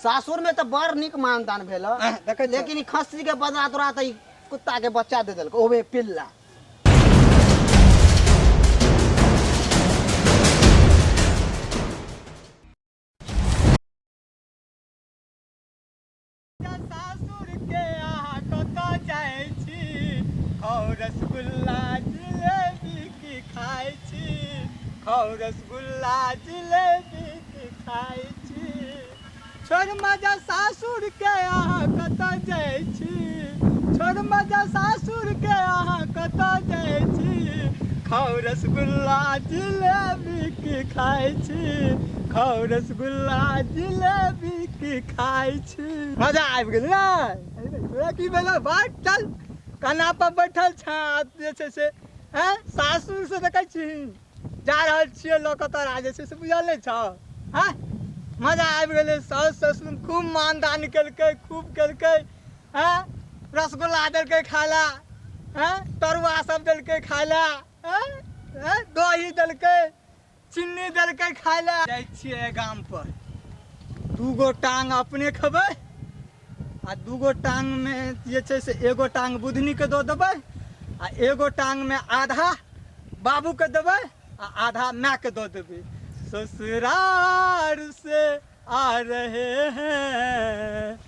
सासुर में तो बड़ नीक मानदान भेल, लेकिन ई खस्सी के बदला तोरा त ई कुत्ता के बच्चा दे देलको, ओबे पिल्ला। सासुर के अहाँ कतऽ जाइ छी? खाउ रसगुल्ला जिलेबी की खाइ छी? खाउ रसगुल्ला जिलेबी की खाइ छी? छोड़ मजा सासुर के अहाँ कतऽ जाइ छी? छोड़ मजा सासुर के अहाँ कतऽ जाइ छी? खाउ रसगुल्ला जिलेबी की खाइ छी? खाउ रसगुल्ला जिलेबी की खाइ छी? मजा आबि गेल ने? तोरा की भेलौ? बात चल, कना पर बैठल छँ जे छै से हैं? सासुर से देखै छी जा रहल छियै लऽ कऽ तोरा जे छै से, बुझल नहि छौ? हँ, मजा आबि गेलै। साउस ससुर खूब मानदान केलकै, खूब केलकै। हँ, रसगुल्ला देलकै खाय लए, हँ, तरुआ सब देलकै खाय लए, हँ, हँ, दही देलकै, चिन्नी देलकै खाय लए। जाइ छियै गाम पर, 2 गो टांग अपने खेबै आ 2 गो टांग मे जे छै से एगो टांग बुधनी के दऽ देबै आ एगो टांग मे आधा बाबू के देबै आ आधा माय के दऽ देबै। ससुराल से आ रहे हैं,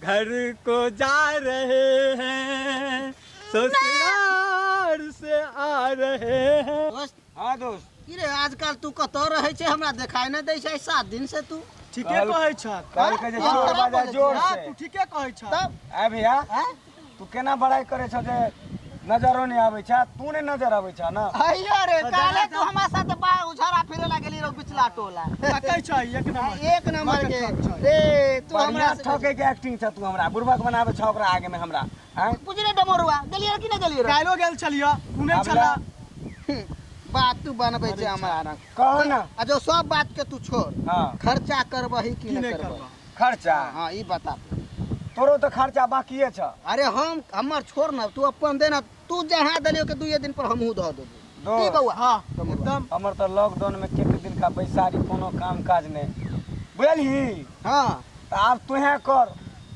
घर को जा रहे हैं, ससुराल से आ रहे हैं। दोस्त। हाँ दोस्त। की रे, आजकल तू कतऽ रहै छै? हमरा देखाई नहि दै छै 7 दिन से तू। ठीके कहै छ। कहलकै जे हाँ, जोर खराब बाजा बोलै जोर हाँ, से। तू ठीके कहै छ। तब। आय भैया। आँय? तू केना बड़ाई करे छ जे नजरो नहीं आबै छ? तू नहीं नजर आबै छ ना? अइयो रे, काले तू हमरा साथ बा उझारा फिरे ला गेली रहो बिचला टोला। कहै छ एक नंबर। एक नंबर के ठक रे तू बढ़िया हमरा से ठके के एक्टिंग छ। तू हमरा बुड़बक बनाबै छ ओकरा आगे में हमरा, आँय? बुझले डमरुआ, गेलियै रे कि नहि गेलियै रे? काल्हिो गेल छलियै, तू नहि आब छला। बात तू बनबै छै हमरा रंग। कहो ना। आ जो सब बात के तू छोड़। खर्चा करबही कि की नहि नहि करबही? करबह? खर्चा? हाँ, ई बता। तोरो तो खर्चा बाकिए छ। अरे, हम हमर छोड़ ना, तू अपन दे ना। तू जहाँ देलियो के दुइये दिन पर हमहूँ दऽ देबो। दो। की बौआ? हाँ, एकदम। हमर तो लॉकडाउन में कते दिन का बैसारी, कोनो काम काज नहीं, बुझलही? तऽ आब तोहे कर।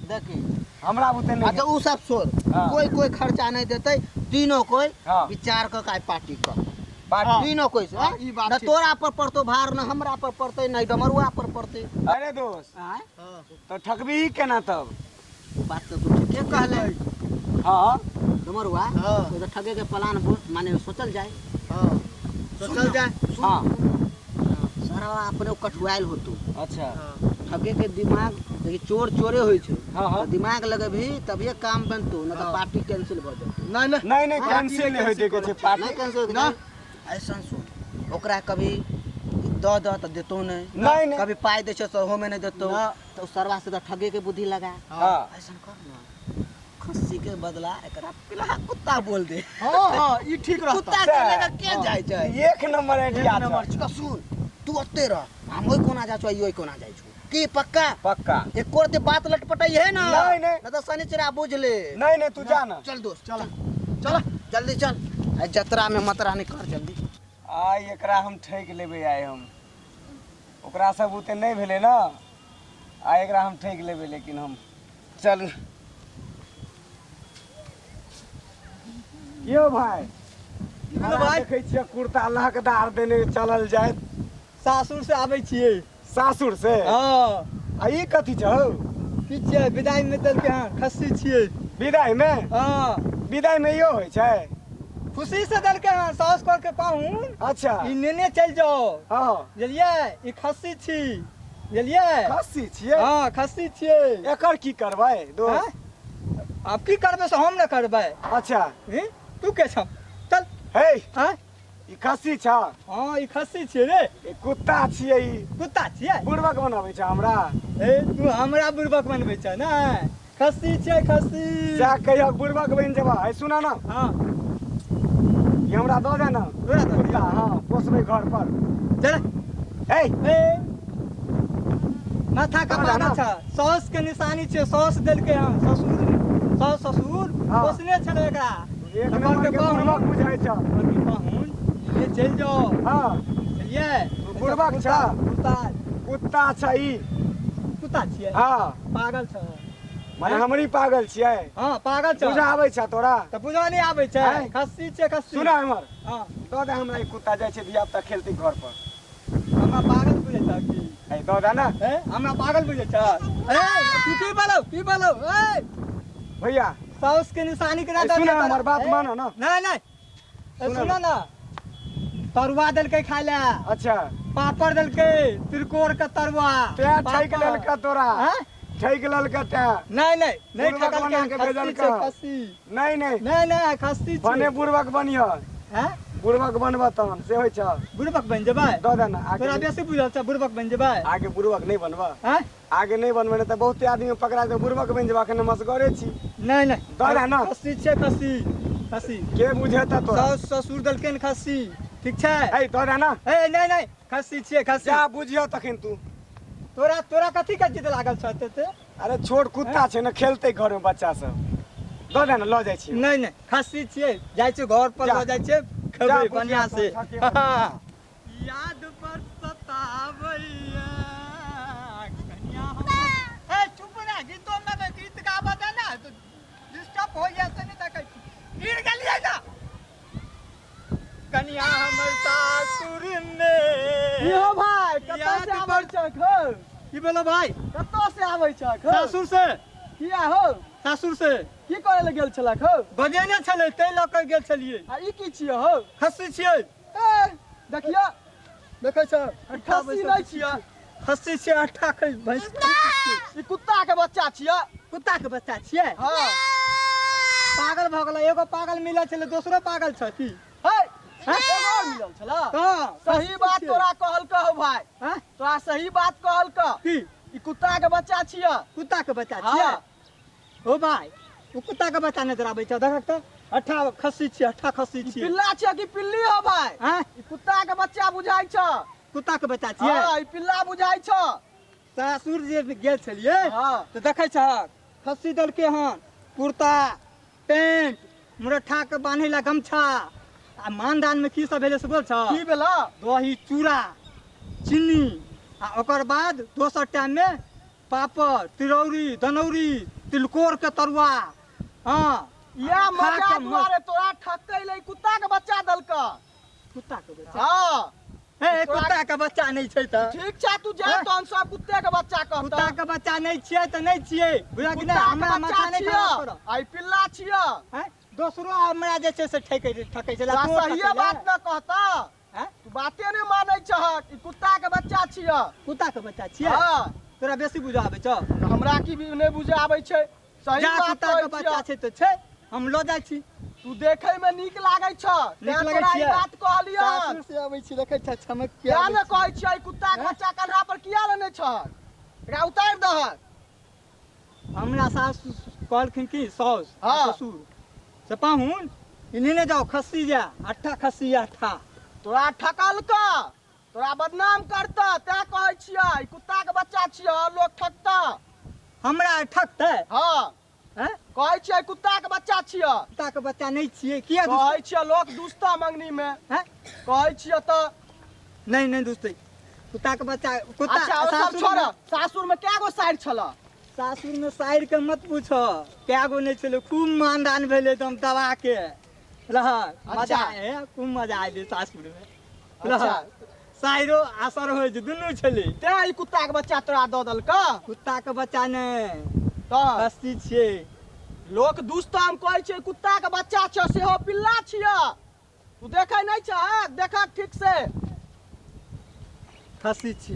देखी। हमरा बुते नहीं। अच्छा, उ सब छोड़। कोई कोई खर्चा नहीं देते, तीनों कोई विचार क के पार्टी कर। पार्टी। तीनों कोई से, हाँ, ई बात न ठीक। तोरा पर पड़तो भार, न हमरा पर पड़ते, न डमरुआ पर पड़ते। अरे दोस्त। आँय? तो ठकबी ही केना तब? बात तो तू ठीके कहले। डमरुआ। तो ठगे के प्लान माने सोचल जाए। हाँ, सोचल जाए। सारा अपने कठुआयल होतो। ठगे के दिमाग देखी, चोर चोरे होइ छै। हाँ हाँ तो दिमाग लगेबही तभिए काम बनतो, न तो पार्टी कैंसिल भऽ जेतौ। नहीं नहीं। नहीं नहीं, कैंसिल नहीं होई देके छै पार्टी। नहीं कैंसिल। ना। ऐसा सुन, ओकरा कभी दऽ दऽ तऽ देतो नहीं। नहीं नहीं। कभी पाइ दै छै सेहो में नहीं देतो। ना। तो सरवा से तऽ ठगे के बुद्धि लगा। ऐसा कर ना, खस्सी के बदला एकरा पिला कुत्ता बोल दे। हाँ हाँ, ई ठीक रहता। कुत्ता के लेके के जाइ छै? एक नंबर आइडिया एक नंबर छ। तऽ सुन, तू ओते रह, हम ओहि कोना जाइ छौ, ई ओहि कोना जाइ छौ। की पक्का? पक्का। एको रत्ती बात लटपटाई है ना? नहीं, नहीं। ना तो शनिचरा बुझ ले। नहीं नहीं, तू जा ना। चल दोस्त। चल। चल, जल्दी चल। आ जतरा में मतरा नहीं कर, जल्दी। आइ एकरा हम ठकि लेबै। आइ हम ओकरा सब बुते नहि भेलै ने, आइ एकरा हम ठकि लेबै। लेकिन हम चल यौ भाई। हेलो भाई। देखै छियै कुर्ता लहकदार देने चलल जायत। सासुर से आबै छियै। सासुर से? हाँ। आ ई कथी छौ? की छियै? विदाई में देलकै हँ, खस्सी छियै। विदाई में? हाँ। विदाई में इहो होइ छै? खुशी से देलकै हँ साउस कर के पाहुन। ई नेने चलि जाओ। बुझलियै, ई खस्सी छी, बुझलियै? खस्सी छियै? हाँ, खस्सी छियै। एकर की करबै दोस्त? आँय? आब की करबै से हम ने करबै। हैं? तू के छौ? चल। हे। आँय? ई खस्सी छ? हाँ, ई खस्सी छियै रे। ई कुत्ता छियै ई। कुत्ता छियै? बुड़बक बनाबै छ हमरा। ए, तू हमरा बुड़बक बनबै छ ने? खस्सी छियै, खस्सी। जा कहियो बुड़बक बनि जेबा। है, सुना ना। ई हमरा दऽ दे ना। तोरा दऽ कुत्ता, हाँ, पोसबै घर पर। चल। हे। ए, माथा दऽ दे कपार ना। छ, साउस के निशानी छियै। साउस देलकै हँ, ससुर, साउस ससुर पोसने छलै एकरा। एक तऽ नंबर कहलकै के पाहुन, बुड़बक बुझाइ छ। कहलकै पाहुन, ले चलि जाओ। बुझलियै? तू बुड़बक छ। कुत्ता। कुत्ता छ ई। कुत्ता छियै? हां। पागल छ। माने हमरी पागल छियै? हां पागल छ। बुझा आबै छ तोरा? त बुझा नहीं आबै छै, खस्सी छै खस्सी। सुना हमर। हां। दऽ दे हमरा ई कुत्ता, जाइ छै धिया पुता खेलतै घर पर। हमरा पागल बुझै छ की? ए दऽ दे ना। ए हमरा पागल बुझै छ? ए तू की बोलौ, की बोलौ? ए भैया साउस के निशानी के ना दे। सुना हमर बात मानो ना। नहीं नहीं सुना ना, तरुआ देलकै खाय ले। अच्छा। पापड़ देलकै, तिलकोर के तरुआ। ते ठैक लेलका तोरा? ठैक लेलका ते? नहीं नहीं नहीं ठकल के, खस्सी। नहीं नहीं नहीं नहीं खस्सी बने बुड़बक बनिह। हैं? बुड़बक बनब तहन से होय छ। बुड़बक बन जेबै? दऽ दे ना। तोरा बेसी बुझल छ, बुड़बक बन जेबै? आगे बुड़बक नहीं बनब। हैं? आगे नहीं बनबै ने त बहुते आदमी पकड़ा के बुड़बक बन जेबा, अखन मसगरे छी। नहीं नहीं दऽ दे ना। खस्सी छै खस्सी, खस्सी के बुझेता तोरा? सास ससुर देलकै खस्सी, ठीक छै? ए दऽ दे ना। ए नहीं नहीं खस्सी छियै खस्सी। जा बुझियो तखन तू। तोरा तोरा कथी के जिद लागल छ ते? अरे छोट कुत्ता छै ने, खेलतै घर में बच्चा सब। दऽ दे ना, लऽ जाइ छी। नहीं नहीं खस्सी छियै, जाइ छै घर पर लऽ जाइ छै, खेबै बढ़िया से। याद पर सताबैया कन्या हमर। ए चुप ना, गीतो में गीत गाबऽ दे ना, तो डिस्टर्ब हो जाय से नहीं देखै छी। गिर गेलियै ना कन्या हमर सासुर में। यो भाई कतऽ से आबै छक हो? की बोलो भाई? कतऽ से आबै छक हो? सासुर से। किया हो? सासुर से। की करे ले गेल छलक हो? बजेने छलै तै लऽ के गेल छलियै। आ ई की छियै हो? खस्सी छियै। ए देखियो, देखै छ खस्सी नहीं छियै, खस्सी छियै, अट्ठा खै भैंस। ई कुत्ता के बच्चा छियै। कुत्ता के बच्चा छियै? हां। पागल भऽ गेलै, एगो पागल मिलल छलै, दोसरो पागल छ की? हे एगो और मिलल छला? हां। सही बात तोरा कहल कहो भाई। हां तोरा सही बात कहल क। की? ई कुत्ता के बच्चा छियै। कुत्ता के बच्चा छियै? ओ भाई ओ कुत्ता के बच्चा नजर आबै छ, देखक त अट्ठा खस्सी छियै, अट्ठा खस्सी छियै। पिल्ला छियै कि पिल्ली हो भाई? हां ई कुत्ता के बच्चा बुझाइ छ। कुत्ता के बच्चा छियै? हां ई पिल्ला बुझाइ छ। सासुर जे गेल छलियै हां त देखै छहक खस्सी देलकै हन, कुर्ता पेंट मुरठा के बान्है ला गमछा। आ मानदान में की सब भेलै से बोल छ? की भेला? दही चूड़ा चीनी, आ ओकर बाद दोसर टाइम में पापड़ तिरौरी दनौरी तिलकोर के तरुआ। हां या मजा दुआरे तोरा ठकै ले कुत्ता के बच्चा देलक। कुत्ता के बच्चा? हां। ए कुत्ता के बच्चा नहीं छै त ठीक छै, तू जा तहन सब कुत्ते के बच्चा कहत। कुत्ता के बच्चा नहीं छियै त नहीं छियै, बुझा कि नहीं? हमरा माथा नहीं खराब कर। आई पिल्ला छियै। हैं दोसरो हमरा जे छै से ठकै ठकै छै। सही बात न कहता, हैं तू बाते नहीं मानै छहक। ई कुत्ता के बच्चा छियै। कुत्ता के बच्चा छियै? हां। तोरा बेसी बुझा आबै छ? हमरा की भी नहीं बुझा आबै छै। सही बात कुत्ता के बच्चा छै त छै, हम लऽ जाइ छी। तू देखै में नीक लागै छ, नीक लागै छै बात कहलियै। सासुर से आबै छी, देखै छ चमक के। किया ने कहै छियै कुत्ता के बच्चा कन्हा पर किया लेने छ? एकरा उतारि दहक। हमरा सासु कहलखिन कि साउस ससुर से पाहुन ई नेने जाओ, खस्सी जा अट्ठा खस्सी अट्ठा। तोरा ठकल क, तोरा बदनाम करता, तैं कहै छियै कुत्ता के बच्चा छियै, लोग ठकता। हमरा ठकतै? हां हैं कहै छियै कुत्ता के बच्चा छियै। कुत्ता के बच्चा नहीं छियै? किया कहै छियै? लोग दुसता मंगनी में। हैं कहै छियै त नहीं नहीं दुसतै कुत्ता के बच्चा। कुत्ता अच्छा ओ सब छोड़, सासुर में कै गो साइर छल? सासुर में साइर के मत पूछ, कै गो नहीं छलै, खूब मानदान भेलै एकदम दबा के रह। मजा आए, खूब मजा आयल सासुर में। अच्छा साइरो असर होइ छै दुनू छलै। तें ई कुत्ता के बच्चा तोरा दऽ देलक? कुत्ता के बच्चा नहि त खस्सी छियै। लोक दुसता, हम कहै छियै कुत्ता के बच्चा छ, सेहो पिल्ला छियै। तू देखै नहि छहक? देखक ठीक से। खस्सी छी।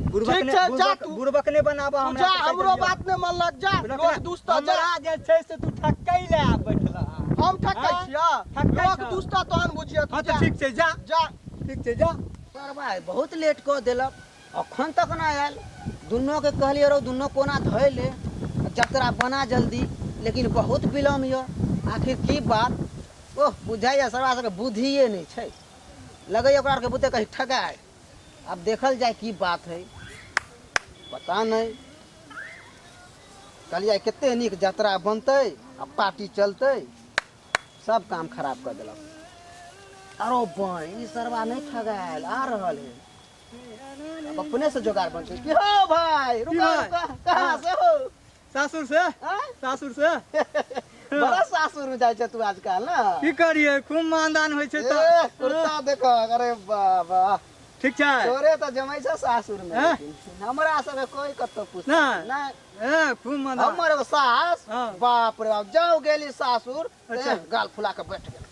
ठीक छै, जा तू। बुड़बक नहि बनाबऽ हमरा। जा, हमरो बात नहि मानलक, जा लोक दुसता। जा हमरा जे छै से तू ठकै ले आब बैठल। हम ठकै छियै? लोक दुसता तहन बुझियै। हां त ठीक छै, जा जा। ठीक छै जा। सर भाई बहुत लेट कऽ देलक, अखन तक ना आयल। दुनू के कहलियै रौ दुनू कोना धोइ ले, जतरा बना जल्दी, लेकिन बहुत विलम्ब यऽ। आखिर की बात? ओह बुझाइए सरवा सबके बुद्धिए नहीं छै, लगैए ओकरा आरके बुते कहीं ठकाय। आब देखल जाय की बात है, पता नहीं। कहलियै कते नीक जतरा बनतै आ पार्टी चलतै, सब काम खराब कऽ देलक। अरो बहिन ई सरवा नहीं ठगायल, आ रहल है। अब अपने से जोगाड़ बनतै। की हो भाई, रुका रुका, कहाँ से हो? सासुर से। सासुर से? बड़ा सासुर में जाइ छै तू आजकल ना। की करिए, खूब मानदान होइ छै त। कुर्ता देखो, अरे बाबा ठीक छै, तोरे त जमै छै सासुर में, हमरा सब कोई कतौ पूछ नै। ए खूब मानदान हमर एगो सास, बाप रे बाप, जाउ गेली सासुर, गाल फुला के बैठ गेल,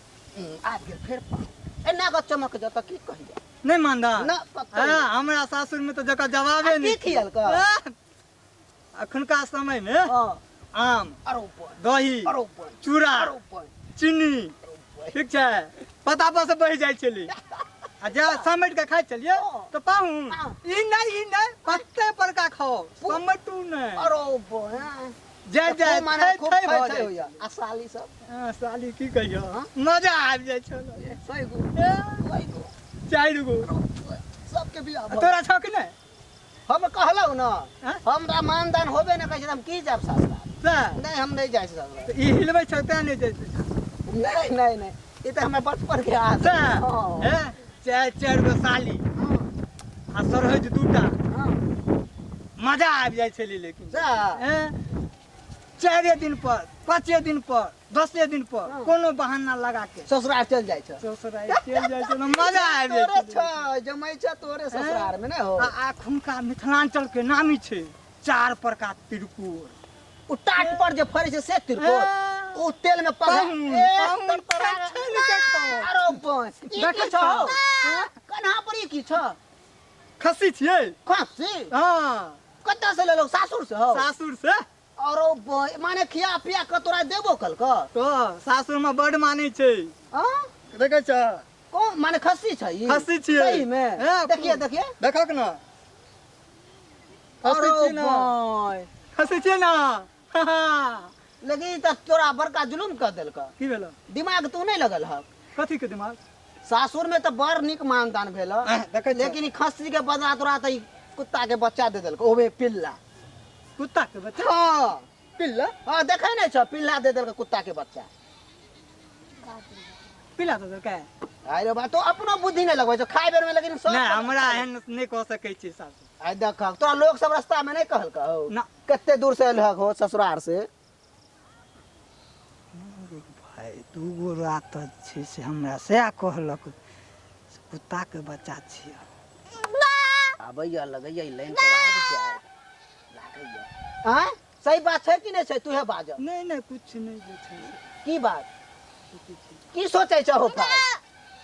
आबि गेल फेर एना के चमक जत की कहिए। नहीं मानदान ना। हमरा सासुर में तो जकर जवाबे नहीं। की खियल का अखुनका समय में? आम, दही, चूड़ा, चीनी, ठीक छै, पता पर से बहि जाइ छली आ जा समेट के खाइ छलियै तो पाहुन ई नहीं ई नहीं पत्ते पर का खाओ, समेटू नहीं। अरे जाय जाय माने खूब खाइ छै होइया। आ साली सब? हां साली की कहियो, मजा आबि जाइ छल। 100 गो 4 गो सबके बियाह। तोरा छौ कि नहीं? हम कहलौ ना, हमरा मानदान होबे न कहै छै, हम की जाब सासुराल? नहीं, हम नहीं जाइ सासुराल। ई हिलबै छै तें नहीं जाइ। नहीं नहीं नहीं, ई त हमरा बचपन के आदत है। 4 गो साली आ सरहज 2टा, मजा आबि जाइ छलै। लेकिन 4 दिन पर, 5 दिन पर, 10 दिन पर कोनो बहाना लगा के ससुराल चल जाइ छै। ससुराल चल जाइ छै, मजा आबि जाइ छै। जमै छै तोरे ससुराल में नै हो। आ अखुनका मिथिलांचल के नामी छै 4 प्रकार तिरकोर। उ टाट पर जे फरै छै से तिरकोर, उ तेल में पका अरे बस ई की छौ? कन्हा पर ई की छौ? खस्सी छियै। खस्सी? हां। कतऽ से लेलौ? सासुर से हो? सासुर से। और माने खिया पिया के तोरा देबो कलक? तो सासुर में बड मानै छै। हां देखै छ कोन माने खस्सी छै? ई खस्सी छियै सही में? देखिए देखिए, देखक न, खस्सी छियै ना, खस्सी छियै ना। लेकिन त तोरा बड़का जुलुम कर देलक। की भेल? दिमाग तू नहीं लगल हक। कथी के दिमाग? सासुर में त बड़ नीक मानदान भेल, लेकिन ई खस्सी के बदला तोरा त ई कुत्ता के बच्चा दे देलक, ओबे पिल्ला। कुत्ता के बच्चा? हां पिल्ला। हां देखै नै छ, पिल्ला दे देलक कुत्ता के बच्चा। पिल्ला दे देलकै? अरे बा तो अपनो बुद्धि नै लगबै छ खाय बेर में, लेकिन सब नै हमरा एहन नै कह सकै छी सासु। आइ देख तोरा लोग सब रास्ता में नै कहलक हो ना? कते दूर से एलहक हो ससुराल से? भाई 2 गो रात छै से हमरा सएह कहलक कुत्ता के बच्चा छियै। आबैया लगैया लाइन पर आबि जाय लागैया। हां सही बात छै कि नै छै? तूहे बाज। नहीं नहीं कुछ नहीं जे छै। की बात की सोचै छ हो भाई?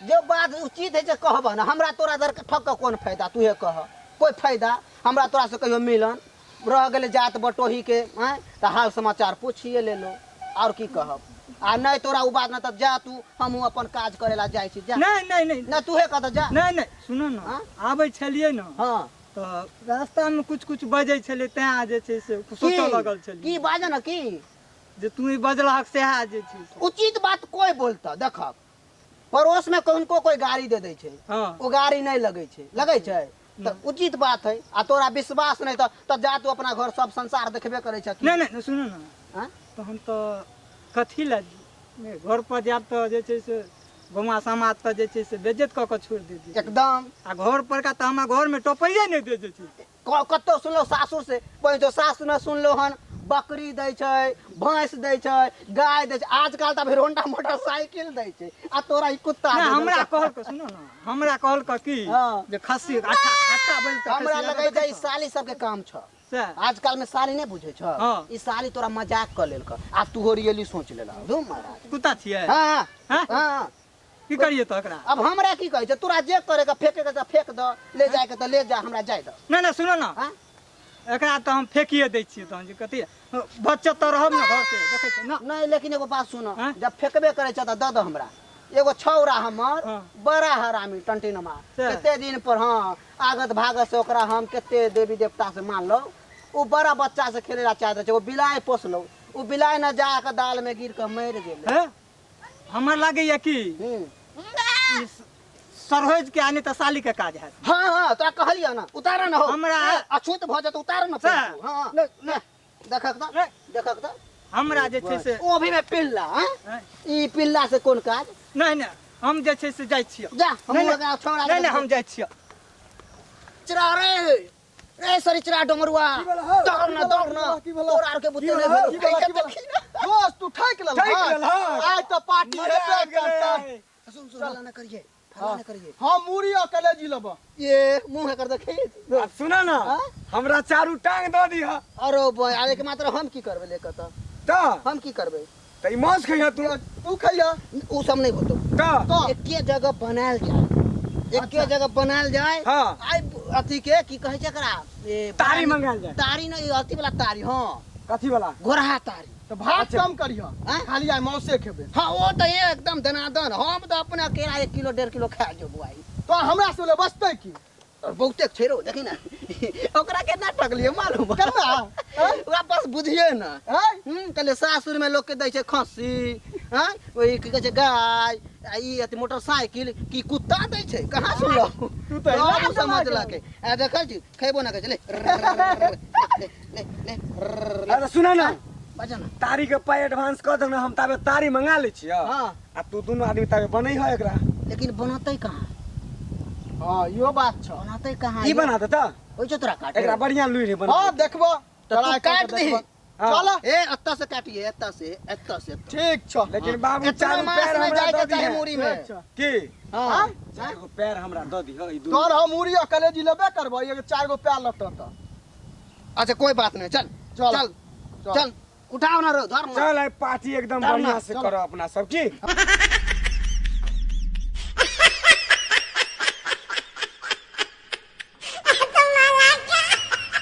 जो बात उचित है से कहब ना, हमरा तोरा दर ठक के कोन फायदा? तूहे कह, कोई फायदा हमरा तोरा से कहियो मिलन रह गेलै जात बटोही के? हैं त हाल समाचार पूछिए ले लो, और की कहब? आ नहीं तोरा उ बात न त जा तू, हमहूँ अपन काज करेला जाइ छी। जा। नहीं नहीं नहीं ना तूहे कह त जा। नहीं नहीं सुनो ना, आबै छलियै ना हां त रास्ता में कुछ कुछ बजै छलै, तैं जे छै से सोचऽ लगल छलियै। की बाज न की जे तू ई बजलहक सएह जे छै उचित बात कोई बोलता। देखब पड़ोस में कौनको कोई गाड़ी दे दै छै, ओ गाड़ी नहीं लगै छै, लगै छै त उचित बात है। आ तोरा विश्वास नहीं त जा तू अपना घर, सब संसार देखबे करै छै। नहीं नहीं सुनो ना, हां तो हम तो कथी लए घर पर जायब त जे छै से गौवा समाज त जे छै से बेज्जत कऽ के छोड़ि दै छै एकदम। आ घर पर का त हमरा घर में टपैये नहीं दै छै। कतौ सुनलो सासुर से? पहिने सासु ने सुनलो हन बकरी दै छै, भैंस दै छै, गाय दै छै, आजकल त अभी होंडा मोटरसाइकिल दै छै, आ तोरा ई कुत्ता। हमरा कहलक सुनो ना, हमरा कहलक की जे खस्सी आठा आठा बजि त हमरा लगै छै ई साली सबके काम छ। आजकल में साली नहीं बुझै छ, ई साली तोरा मजाक क लेलक आ तू रियली सोच लेलक। धू महाराज कुत्ता छियै। हां हां की करिए त एकरा? अब हमरा की कहै छै? तोरा जे करे के फेके के त फेक द, ले जाय के त ले जा, हमरा जाय द। नहीं नहीं सुनो ना, एकरा त हम फेकिए दै छियै। तहन जे कथी बच्चा त रहब ना घर से देखै छ ना। नहीं लेकिन एगो बात सुनो, जब फेकबे करै छ त द द हमरा। एगो छौरा हमर बड़ा हरामी टंटीनमा, कते दिन पर हां आगत भागत से ओकरा हम कते देवी देवता से मान लो, उ बड़ा बच्चा से खेले ला चाहत छै, ओ बिलाय पोसलो, उ बिलाय न जा के दाल में गिर के मर गेलै। हमरा लागैया कि सरहोज के आने त साली के काज है। हां हां तोरा कहलियै ना, उतार न हो हमरा अछूत भ जत, उतार न। हां न देखक त, देखक त हमरा जे छै से ओ भी में पिल्ला। हां ई पिल्ला से कोन काज? नहीं नहीं हम जे छै से जाइ छियै। जा हम लगा छोड़ा। नहीं नहीं हम जाइ छियै। चरा रे रे सरिचरा डमरुआ की भेल हौ? दौड़ ना दौड़ ना की भेल हौ? तोरा आर के बुते की नहीं भेल हौ? भेल की भेल, की भेल? देखी ना। दोस्त तू ठकि ठकि लेलहक लेलहक। आइ तऽ पार्टी मजा हेबे आबि गेलै करतै आइ। सुन सुन हल्ला ना करिए हल्ला ना करिए हम मूड़ी और कलेजी लेबऽ ये मुंह एकर देखी आब सुना ना हाँ? हमरा चारू टांग दऽ दिह अरे बॉय आरे के मात्र हम की करबै लेके तऽ तऽ हम की करबै तऽ ई मांस खइह तू तू खइह उ सब नहीं होतो तऽ तऽ एके जगह बनायल जाए एके जगह बनायल जाए हाँ। आइ अथी के की कहै छै एकरा ए, तारी मंगायल जाए। तारी नहीं अथी वाला तारी हाँ कथी वाला गोरहा तारी तऽ भात अच्छा। कम करिह आँय? खाली आइ मांसे खेबै हाँ वो तो ये एकदम दनादन हम तो अपने अकेला 1 किलो 1.5 किलो खा जो बुआई तो हमरा से बोले बचतै की और बहुते छै रो देखी ना ओकरा केतना ठकलिए मालूम केतना? आँय? ओकरा बस बुझिए ना आँय? कहले सासुर में लोग के दै छै खस्सी हाँ ओही की कहै छै गाय आ ई अथी मोटरसाइकिल की कुत्ता दै छै कहाँ सुनलहुँ तू तऽ सब हिला समझलकै आ देखै छी खैबो ना कहै छै ले ले ले ले ले अरे सुना ना बजा ना तारी के पाई एडवांस कऽ दे ना हम ताबे तारी मंगा लै छियै हाँ। आ तू दुनू आदमी ताबे बनै है एकरा लेकिन बनतै कहाँ हाँ इहो बात छ बनतै कहाँ ई बना दे तऽ होइ छौ तोरा काटे एकरा बढ़िया लुरि है बना हाँ देखबो तऽ तू काटि दही। हाँ। चल ए एतऽ से काटिए एतऽ से एतऽ से एतऽ। ठीक छ लेकिन बाबू एतना चारू मांस पैर नहि हमरा जाइके दऽ चाही दिहे मूड़ी में ठीक छ। की हाँ आँय? चारि गो पैर हमरा दऽ दिह ई दुनू तोर हम मूड़ी और कलेजी लेबे करबो एगो चारि गो पैर लगतौ तऽ अच्छा कोई बात नहीं चल चल। चल चल। चल उठाओ ना रो धर ना चल आइ पार्टी एकदम चल ना, बढ़िया से चल। करो अपना सब की